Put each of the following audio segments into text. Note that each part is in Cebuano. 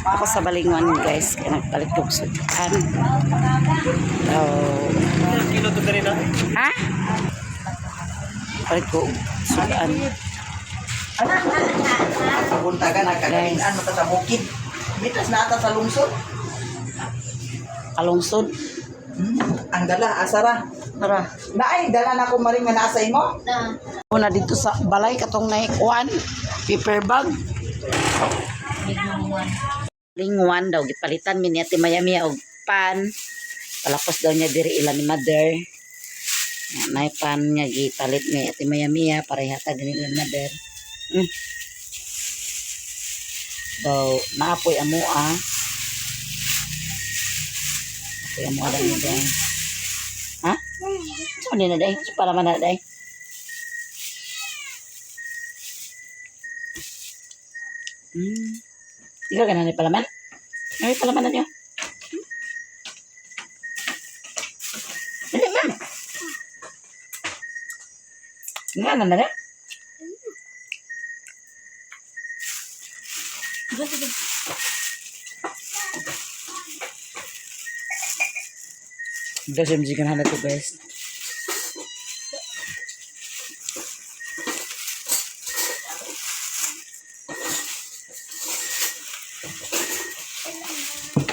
Ako sa Balingon, guys, kaya nagpalit kog sudan. So, Kilo to kanina? Ha? Palit ko og sudan. Punta ka nagkagalingan mo ta sa bukid. Mitas na ata sa lungsod. Kalungsod. Ang dala asara. Tara. Naay dala na ko maring nga naa sa imo. Una dito sa balay katong naikuan, paper bag. Lingwan daw gipalitan mi ni Ate Mayami og pan. Palapos daw niya diri ila ni mother. Nga, Nay pan nga gipalit ni Ate Mayami para ihatag ni ila ni mother. Daw naapoy amoa. Apoy amoa daw niya day. Ha? So ni na day? So para man na day? Ikaw ganan ni palaman? Ay, palaman na niya. Dali, ma'am. Nga na na. Guys, MG ka na to, guys.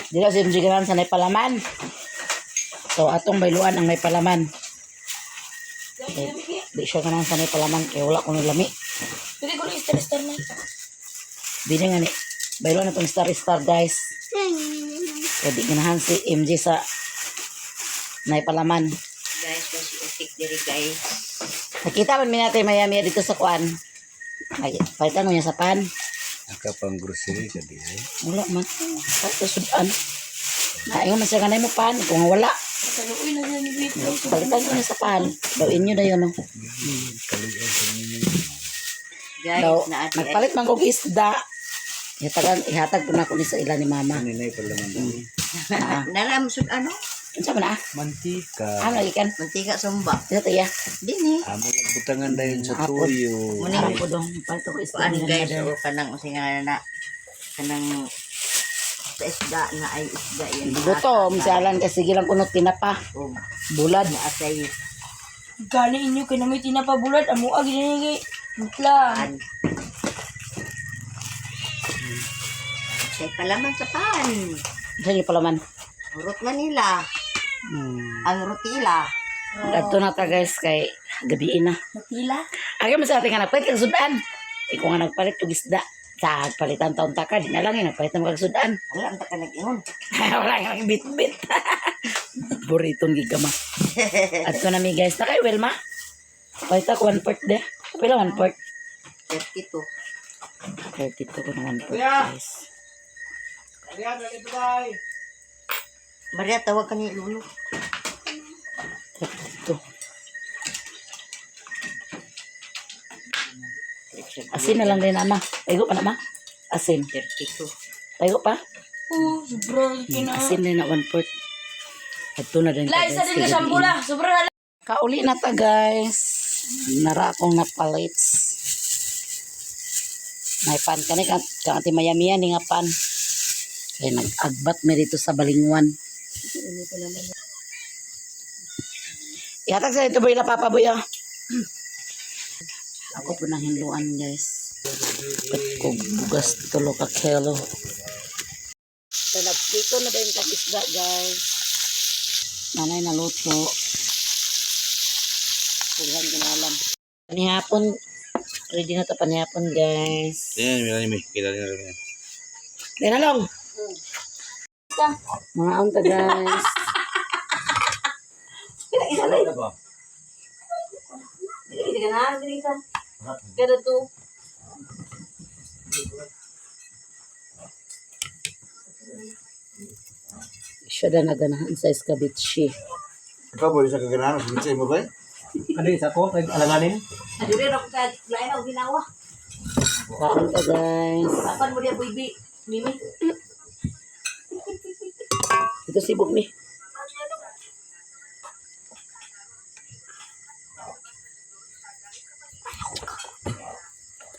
Dili si MG ganan sa may palaman. So atong bayluan ang may palaman. Eh, di siya ganan sa may palaman kay wala ko lami. Pwede ko na star star na. Dili nga ni bayluan atong star star, guys. Kay di ganahan si MG sa may palaman. Guys, kasi utik diri, guys. Nakita man mi natin maya maya dito sa kuan. Ay, palitan mo niya sa pan. Nakapang grocery ka di eh. Wala man. Palit sudan. Naingon man siya ganay mo pan kung wala. Kaluoy na siya ni Wait. Palitan ko niya sa pan. Daw inyo na yun. No? Kaluyan sa ninyo. Guys, Daw, na ate. nagpalit man kog isda. Ihatagan, ihatag po na ko ni sa ila ni mama. Kaninay pala man. Ah, Nalam sud ano? unsa man ah? Mantika. Ano ikan? Mantika sumba. Ito tayo. Dini. Amo lang butangan dayon sa Apod. tuyo. Muning Arang po dong. Palit ko isda kuan nila guys, mother. o kanang unsay nga na kanang sa isda na ay isda yan. Gutom si Alan kasi sige lang kuno tinapa. O Bulad. na asay Gani inyo kay namay tinapabulad amo ag gini kay butla. pan. Say palaman sa pan. Sa inyo palaman. Rot Manila. Ang rutila. Adto na ta, guys, kay gabi na. Matila. Agi man sa ating nga nagpalit kag sudan. Ikaw nga nagpalit og isda. Sa palitan taon ta ka, di na lang eh, nagpalit na kag sudan. Wala ang taka nag-ingon. Wala nga nang bit-bit. Buriton gid ka ma. Adto na mi, guys. Na kay Wilma. Palit ako one part de. Pila one part? 32. 32 ko na one part, guys. Maria, tawag ka ni Lolo. 32. Asin na lang din ama. Paigo pa na ma. Asin. 32. Paigo pa. Oh, sobra kina. Asin din na one part. Adto na din. La isa din ka sambula. Sobra na. Kauli na ta, guys. Nara akong napalit. May pan kani ka kang ati mayamiya ni nga pan. Kay nag-agbat mi dito sa Balingwan. Ihatag sa ito boy la papa boy ah. Ako po nang hinluan, guys. Pat ko bugas tulo ka kilo. So, nagprito na din tag isda, guys. Nanay naluto. Pughan ko na alam. Panihapon. Ready na to panihapon, guys. Yan, meron ni kita rin rin. Dinalong! Mga unta, guys. Dili ka na, dili ka. Kada to. Siya na naganahan sa escabeche. Ikaw ba sa kaganahan sa bitsa mo ba? Ano isa ko? Kay alanganin? Dili ra ko ka lain og ginawa. Kaon ta, guys. Apan mo diya baby. Mimi. Ito sibok ni.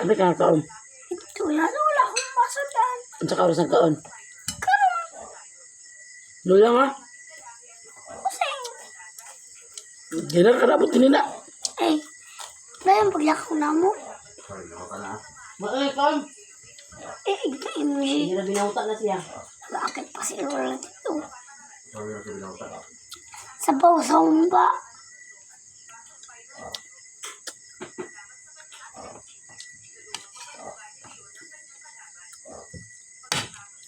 Ano ka kaon? Wala na, wala akong masundan. Unsa ka oras ang kaon? Luya nga. Ginar ka na po tinina. Ay, ngayon paglakaw na mo. Maay kan. Eh, igtain mo siya. Hindi na binauta na siya. Bakit pa si Lola dito? Sabaw sa humba.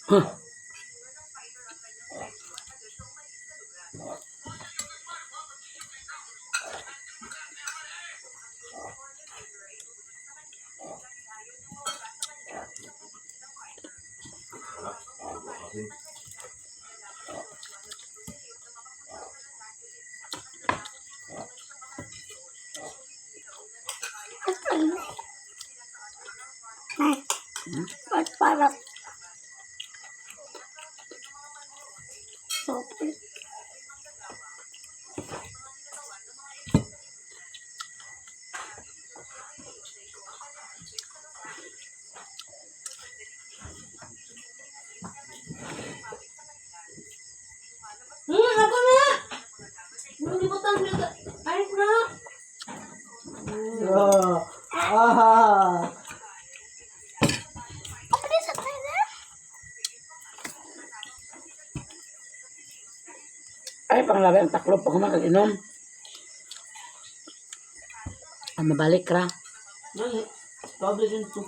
Huh. At ano? Ay, at para. Sobrang. Ako na! Hindi mo tang Ay, na! Ah. Apa dia sa tayo na? Ay, panglabay ang taklob pag kumakag-inom. Ang mabalik ra. Dali. Public yun to.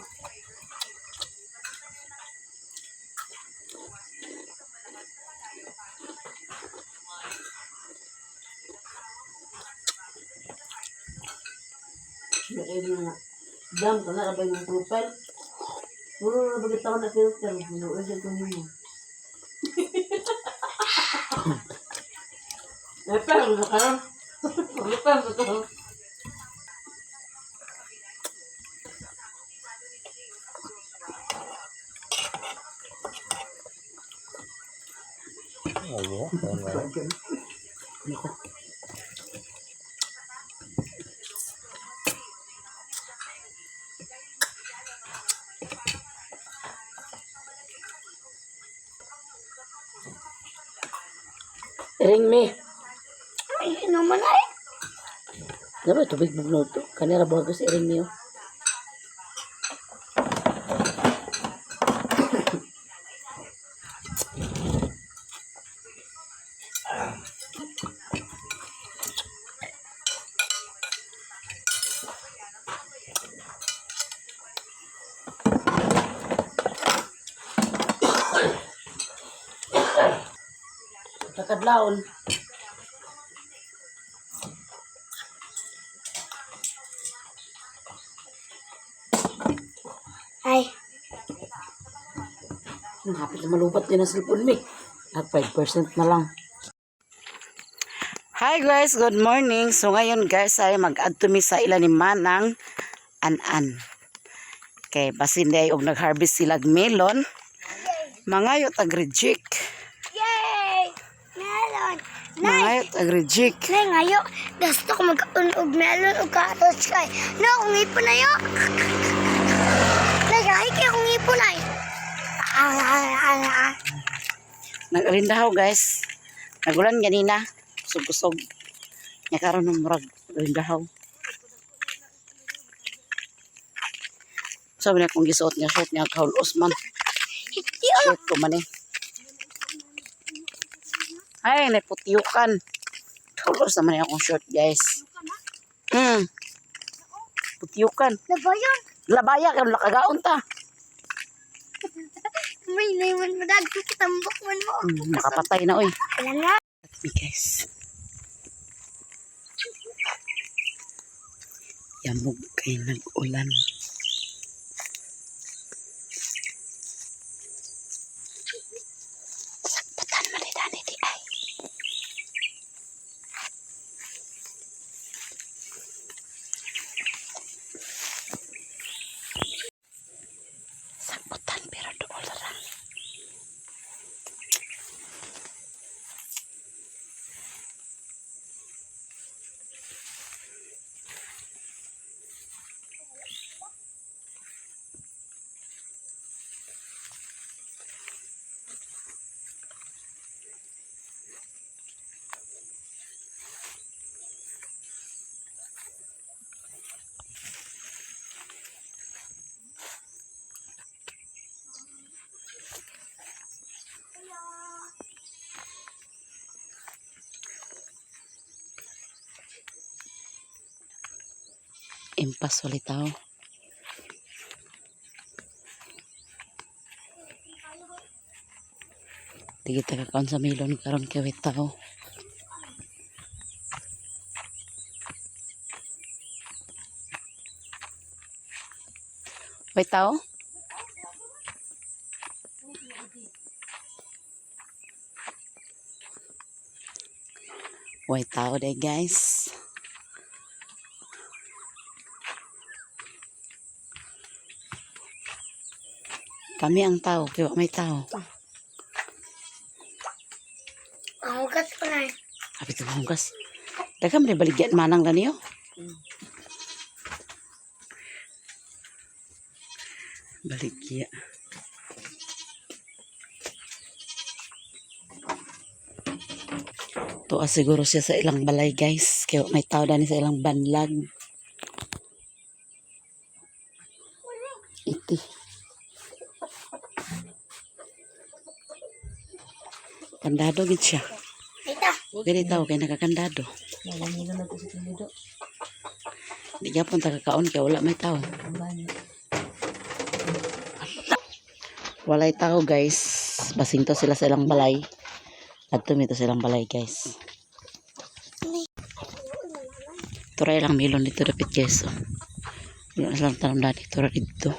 Dam ka na ba yung profile? Puro na bagay tao na filter. Pinuod siya itong mo. Eh, pero na ka? Ano pa ito? Oo. Nako. Ring me. Ay, inuman ay. Diba, tubig bugnaw to. Kanira buhagos iring niyo. Kakadlaon. Ay, Ang hapit na malubat din ang cellphone mi. At 5% na lang. Hi guys, good morning. So ngayon guys ay mag-add to me sa ilan ni Manang an-an. Okay, basin day og nag-harvest sila og melon. Mangayo tag reject. yay! Melon! Nay! Mangayo tag reject. Nay, ngayo, gusto ko mag-unog melon o carrots kay. No, akong ipon na yo. Nay, gahi kay akong ipon ay. Ah, ah, ah, ah. Nagrindahaw guys. Nagulan ganina. Kusog-kusog. Nya karon ng murag rindahaw. Sabi na kung gisuot niya, suot niya kahulos man. Hindi oh. Short ko man eh. Ay, naputiyukan. Kahulos naman yung akong short, guys. Putiyukan. Nabayan. Labaya, kaya nakagaon ta. May naiman mo dag. Tambok man mo. Makapatay na, oy. Wala nga. Me, guys. Yamog kay nag-ulan. Sakpatan man ni Dani di ay. Sakpatan pero dool ra. Impas walay tao. Di kita kakaon sa melon karon kay way tao. Way tao? Way tao day, guys. Kami ang tao, kaya may tao. Ang hugas ko na. Sabi ko, hunggas. Daga man baligyan manang na niyo. Baligya. Tuwa siguro siya sa ilang balay, guys. Kaya may tao dani sa ilang banlag. Iti. Kandado gid siya. Ita. Gani tao kay nakakandado. Nagamilo na ko sa tinido. Di gyapon ta kakaon kay wala may tao. Ang banyo. Walay tao, guys. Basing to sila sa ilang balay. Adto mito sa ilang balay, guys. Turay lang milon dito dapit, guys. Oh. Wala na silang tanom dati. Tura dito.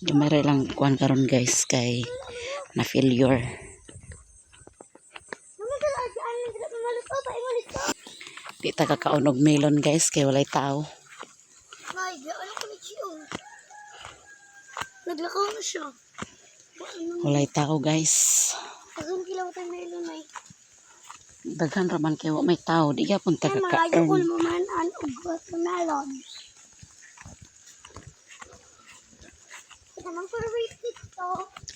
Gamay ra lang kuan karon, guys, kay na failure. Di ta kakaon og melon, guys, kay walay tao. Ay, ano ko ni Gio? Naglakaw na siya. Walay tao, guys. Asan kilawatan na ilunay? Daghan ra man kay wa may tao. Di gyapon ta Ay, mga kakaon. yukol mo man an og watermelon. Ito nang favorite dito.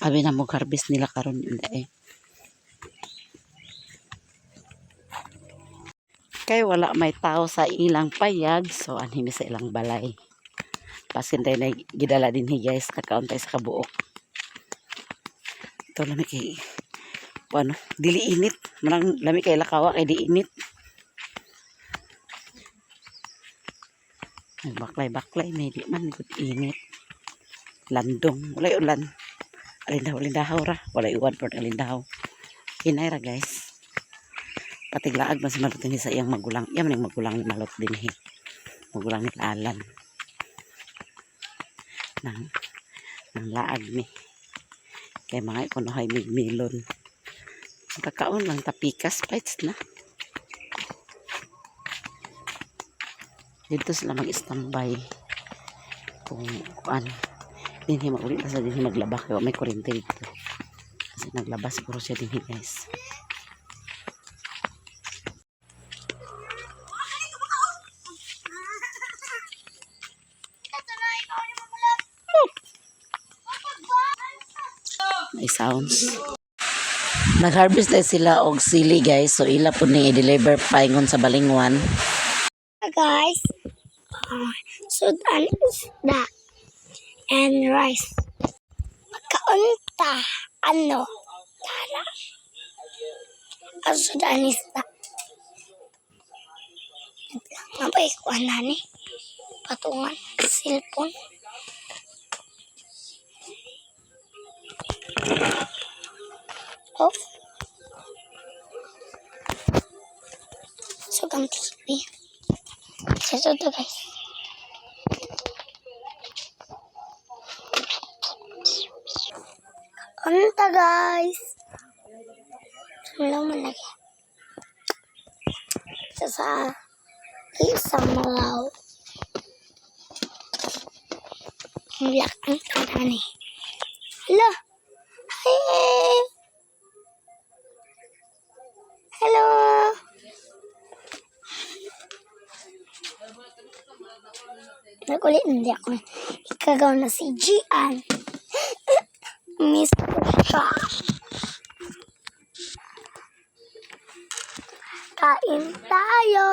Abi na mo harvest nila karon inda eh. Kay wala may tao sa ilang payag, so anhimi sa ilang balay. Pasin tayo na gidala din hi, guys, kakauntay sa kabuok. Ito lami kay ano, dili init. Manang lami kay lakawa kay di init. Ay, baklay-baklay may di man gud init. Landong, walay ulan. Alindaw, alindahaw ra. Walay uwan pero alindahaw. Hinay ra, guys. Patiglaag man si Malot dinhi sa iyang magulang. Iya man yung magulang ni Malot dinhi. Magulang ni Alan. Nang, nang laag ni. Kay mga ikunohay migmilon. Kakaon lang tapikas bites na. Dito sila mag-standby. Kung kuan dinhi mauli na sa dinhi maglaba kay wa may kuryente dito. Kasi naglaba siguro siya dinhi, guys. Ito na, ikaw ni Mamulat. May sounds. Nag-harvest na sila og sili, guys. So ila po ni i-deliver paingon sa Balingwan. Guys, sudan isda and rice. Magkaunta, ano, tara. Ang sudan isda. Napay kuha na ni. Patungan, cellphone. Off. So, ang TV. Sa to, guys. Unta, guys. Ano man lagi. Sa sa isang malaw. Ang black ang tani. Hala. Hi. Hello. Nagulit hindi ako. Ikagaw na si Gian. Miss ko siya. Kain tayo.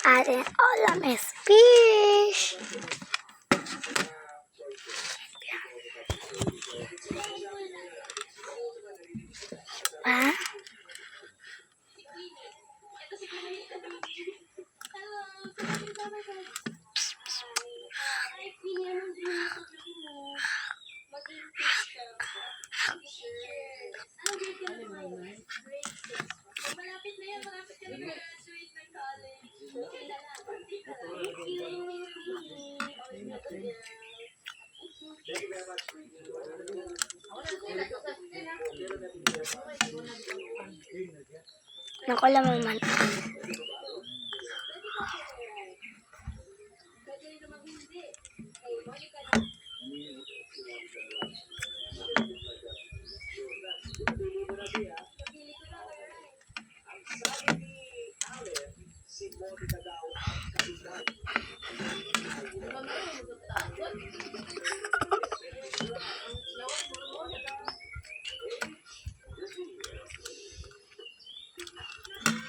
Ating ulam is fish. Pa? Nakula mo man.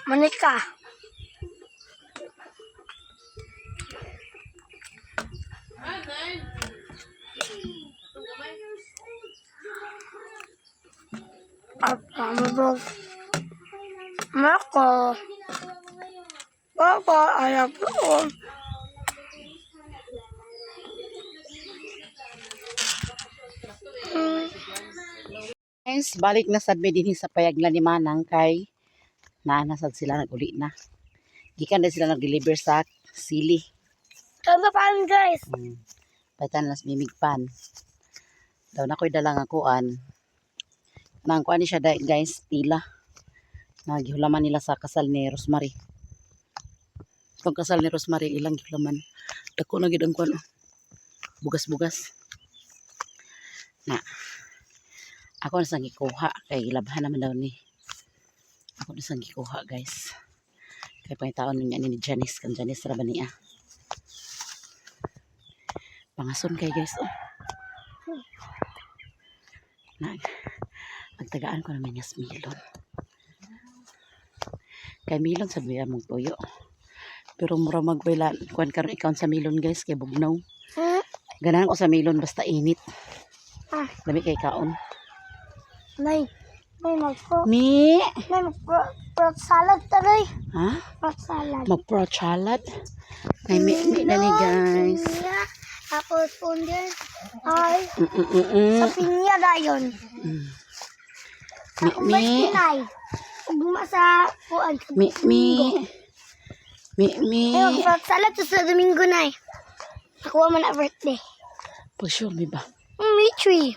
Monica. Apa mo Marco. Papa, anak ko. Guys, balik na sad mi dinhi sa payagla ni Manang kay naa na sad sila naguli na. Gikan na sila nag-deliver sa sili. Tama pa guys. Palitan las mimigpan. Daw na ko'y dala nga kuan. Nang kuan ni siya guys, tila. Nagihulaman nila sa kasal ni Rosemary. Itong kasal ni Rosemary, ilang gihulaman. Dako na gid ang kuan. Oh. Bugas-bugas. Na. Ako na sang gikuha kay gilabhan naman daw ni. Ako na sang gikuha guys. Kay pangitaon niya ni Janice kan Janice ra ba niya. Pangason kay guys oh. Na, nagtagaan ko naman niya sa milon. Kay milon sa biya mong tuyo. Pero mura magwala kuan karon ikaw sa milon guys kay bugnaw. Hmm? Ganahan ko sa milon basta init. Ah. Dami kay kaon. Nay. Nay, magpo. Mi, Nay, magpo. Fruit salad taroy. ha? Fruit salad. Mag-pro salad. Ay mi, mi na ni guys. Pinya, tapos pundin. Ay, Mm. sa pinya dayon. Sa Mi, akong mi. birthday nay. Ugma sa kuan sa Mi mi. Mi mi. Ay, mag-fruit salad to sa Domingo nay. Ako man na birthday. Pag sure mi ba? Mi tree.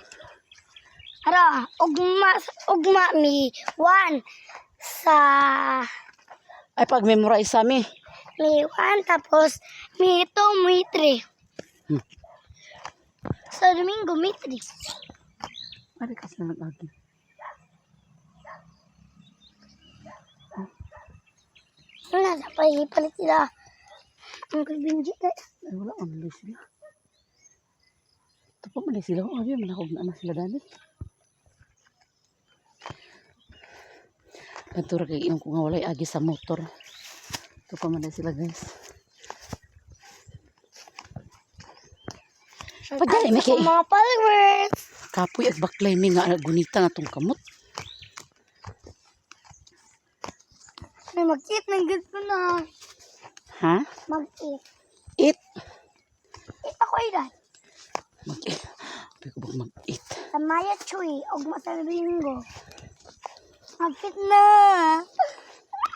Ara, ugma ugma mi one sa Ay pag memorize sa mi. mi one tapos mi two mi three. Sa Domingo mi three. Ari kasi na nag-agi. Wala na palit sila. Uncle Benji kay Ay, wala ang sila. Ito pa man sila. Oh, abi man ako na sila dali. Pantura kay iyong kung walay agi sa motor. Ito pa man sila guys. Pagdali, Sa Miki. mga followers. Kapoy at baklay mi nga gunita nga tong kamot. Ay, mag-eat ng good ko na. Ha? Mag-eat. Eat. Eat ako ilan. Mag-eat. Sabi ko bang mag-eat. Sa Maya Chui, og sa Domingo. Mag-eat na.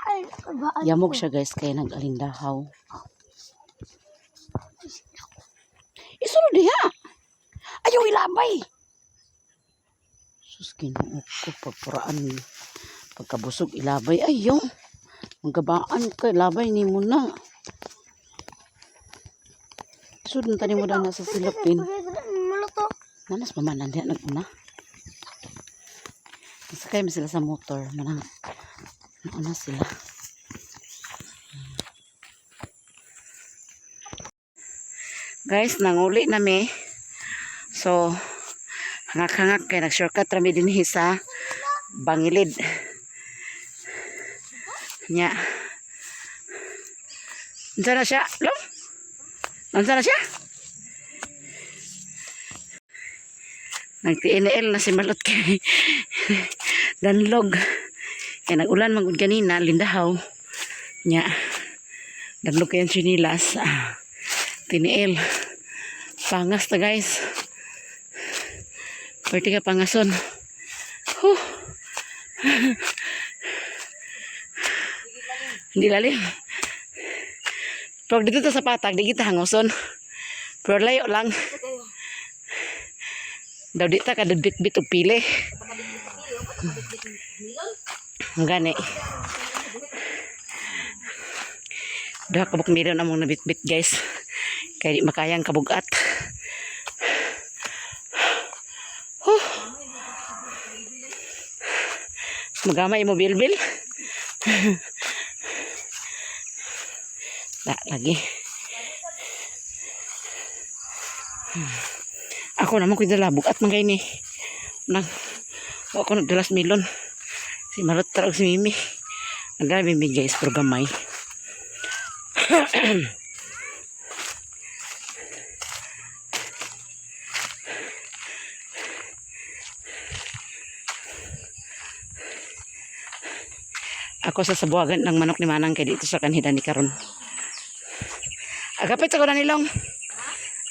Ay, baan Yamog ko. siya guys kay nag-alindahaw. Isulod diha. Ayaw ilabay. Sus Ginoo ko pagpuraan pagkabusog ilabay ayaw. Magabaan ka ilabay nimo na. Sud na tani mo na sa silapin. Maluto. Nanas mamanan diha naguna. Nasakay man sila sa motor. Manang nauna sila. Guys, nanguli na mi. So, hangak-hangak kay nag-shortcut rami dinhi sa Bangilid. Nya. Unsa na siya? Long? Unsa na siya? Nag-TNL na si Malot kay Danlog. Kaya nag-ulan magud ganina, lindahaw. Nya. Danlog kay ang chinilas. Ah, TNL. Pangas na guys. Pwede ka pangason. Huh. Hindi lalim. Pag dito ta sa patag, di kita hangoson. Pero layo lang. Daw di ta kadudbit-bit og pili. Ang gani. Duha ka buk meron among nabitbit, guys. Kay di makayang kabugat. Huh. Magamay mo bilbil. Da lagi. Ako naman ko'y dala bugat man kay ni. Nang wa ko nagdalas milon. Si Marot og si Mimi. Nagdala Mimi, guys, pero gamay. Ako sa sabuagan ng manok ni Manang kay dito sa kanhida ni karon. Agapit sa ko na nilong.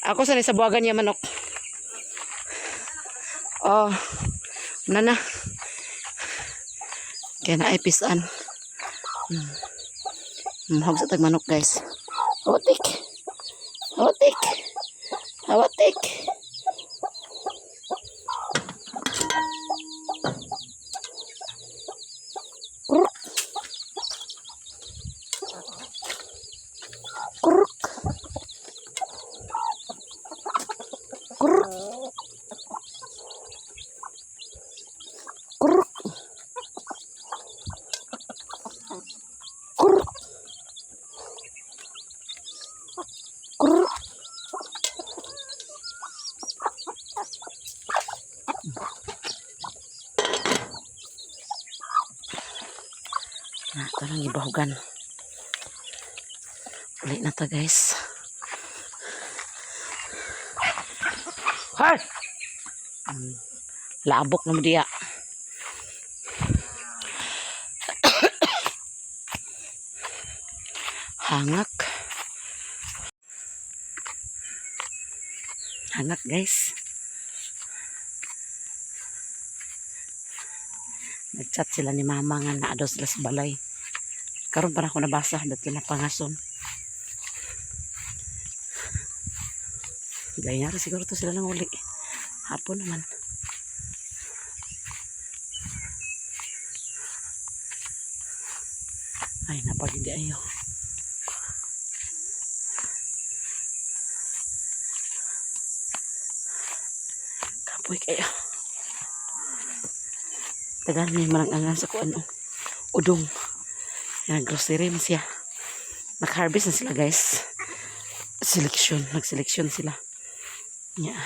Ako sa sabuagan niya manok. Oh, nana. Kaya na ay pisan. Mahog sa tagmanok, guys. Awatik. Awatik. Awatik. Kuruk. Kuruk. Kuruk. Kuruk. Kuruk. Kuruk. Na, ito lang ibahugan. Uli na ta, guys. Hay! Labok na mo diya. Hangak. Hangak, guys. Nagchat sila ni mama nga naa daw sila sa balay. Karon pa na ako nabasa dati na pangason. Gaya ra siguro to sila nang uli. Hapon naman. Ay, napagindi ayo. Kapoy kayo. Tagal may marangangan sa kuan, oh. Udong. Yan, grocery man siya. Nag-harvest na sila, guys. Selection. Nag-selection sila. Yeah.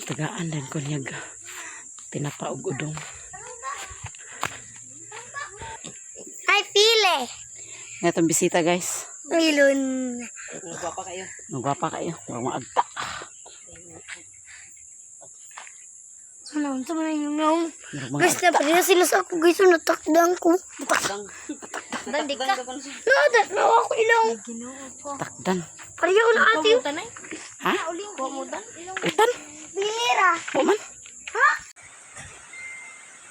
Tagaan din ko niya tinapa og udong. Ay, pili. Nga itong bisita, guys. Milon. Magwapa kayo. Huwag maagta. Ano, unsa man yung nong? Murag mga Guys, na pareha sila sa ako, guys. Natakdang ko. Natakdang. ka. No, dat na ako ilong. takdan. Pareha ko na ate. Ha? Utan? Bilira. O man?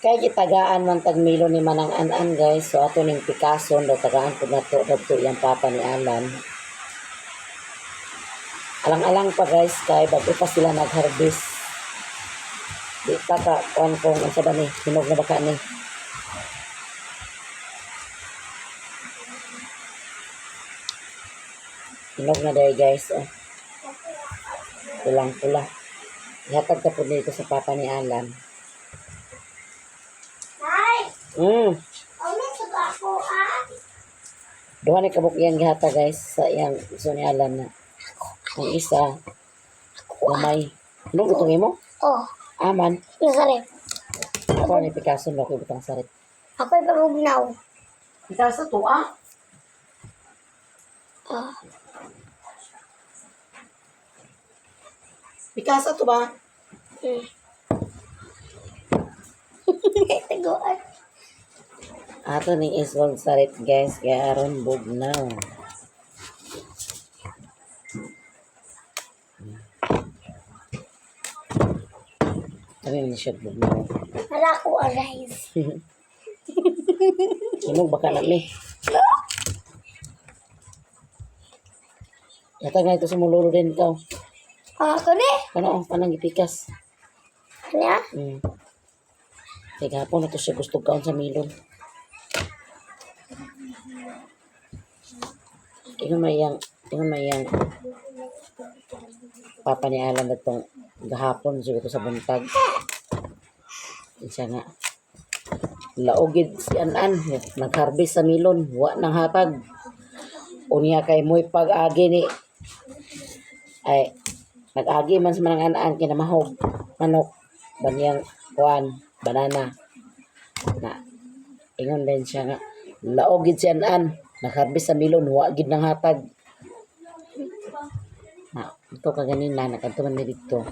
Kay gitagaan man tagmilo ni Manang An-an, guys. So ato ning Picasso daw tagaan pud nato dadto iyang papa ni Alan. Alang-alang pa, guys, kay bago pa sila nag-harvest. Di pa ka kuan kung unsa ba ni hinog na ba ka ni. Hinog na dahil, guys. Oh. Pulang-pula. Ihatag ka po dito sa papa ni Alan. Nay, ano sa ako, ah? Duha ni kabuk iyang gihata, guys, sa iyang gusto ni Alan na. Ang isa gamay. Ano gutong imo? Oh, Aman. yung sarip. Ako ni Picasso no ko butang sarit. Ako ay pamugnaw. Picasso to ah. Oh. Picasso to ba? Taguan. Ato ning iswag sarit, guys, kay aron bugnaw. Kami man siya bugnaw. Para ako arise. Hinog baka na mi. Yatag na ito sa muluro din ikaw. Ah, kani? Ano, kanang gipikas. Kani ah? Kay gahapon na to siya gusto kaon sa milon. Ingon may iyang papa ni Alan na tong gahapon siguro sa buntag. Siya nga. Laogid si Anan, nagharvest sa milon, wa nang hatag. Unya kay mo'y pag-agi ni ay nag-agi man sa manang an-an kinamahog manok banyang kuan banana na ingon din siya nga laogid si an-an nagharvest sa milon, wa gid nang hatag na ito kaganina nakadto man mi didto,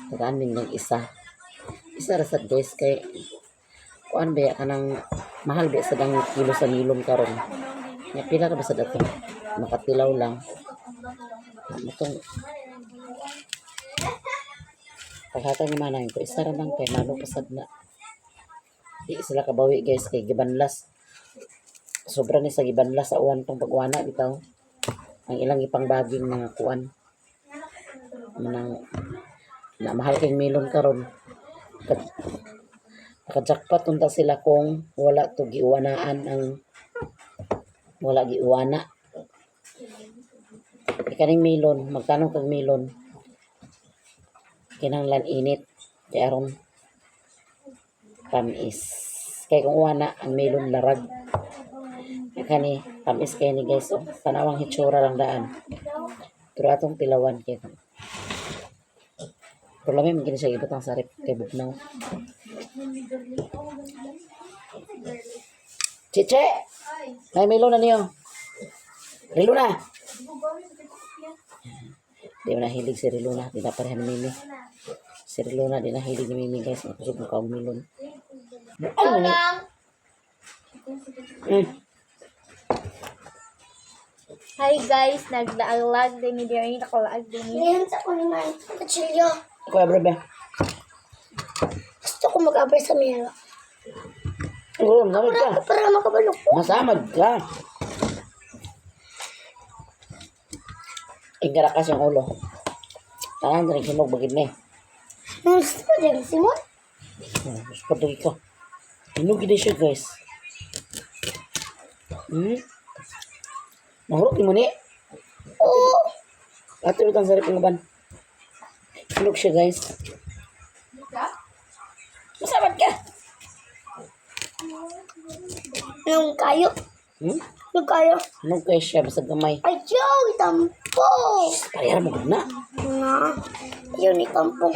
tagaan min ng isa isa ra sad guys kay kuan ba kanang mahal ba sa dang kilo sa milon karon nya pila ra ba sa dato makatilaw lang itong paghatag ni manang ko isa ra lang kay malo pasad na di sila kabawi guys kay gibanlas sobra ni sa gibanlas sa uwan tong pagwana bitaw ang ilang ipangbaging mga kuan manang na mahal kay melon karon. Naka-jackpot unta sila kung wala to giuwanaan ang wala giuwana. Ikaning melon, magtanong kag melon. Kinahanglan init kay aron tamis. Kay kung uwana ang melon larag. Kani tamis kay ni guys oh. Tanawang hitsura lang daan. Pero atong tilawan kay. Pero lami man kini siya gibutang sa rep kay bugnaw. Chiche! Ay, melon na niyo. Riluna! Di mo nahilig si Riluna. Di na pareha ni Mimi. Si Riluna, di nahilig ni Mimi, guys. Makusog mo kaong melon. Ano ni? Hi guys, naglaaglag din ni Derry, nakalaag din ni. Ngayon sa ko naman, kutsilyo. Kuya, bro, ba? Gusto ko mag-abay sa melo. Siguro, masamad ka. Para makabalok ko. Masamad ka. Ingarakas yung ulo. Tanan, dali himog, bagid ni. Nung gusto ko din, Simon. Mas patuloy ka. Hinog din siya, guys. Mahurot ni mo ni. Oo. Ate, utang sarip ng ban. Hinog siya, guys. Masamad ka! Nung kayo. Nung kayo. Hinog kayo siya, basta gamay. Ayaw, itampo. Parehara mo na. Nga. Ayaw ni tampo.